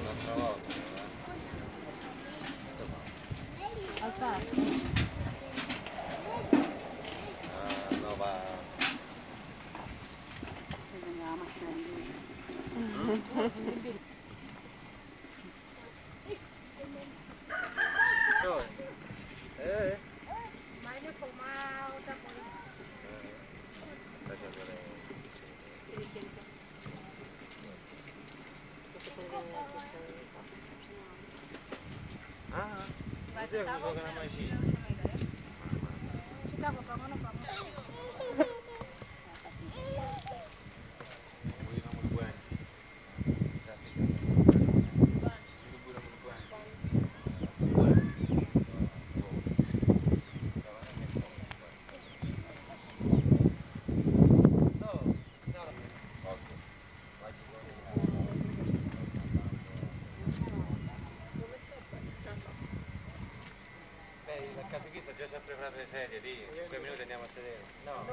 Un'altra volta. Al parco. Ah, no, va. La macchina di lui. Il catechista già si è preparato le sedie lì, 5 minuti andiamo a sedere. No,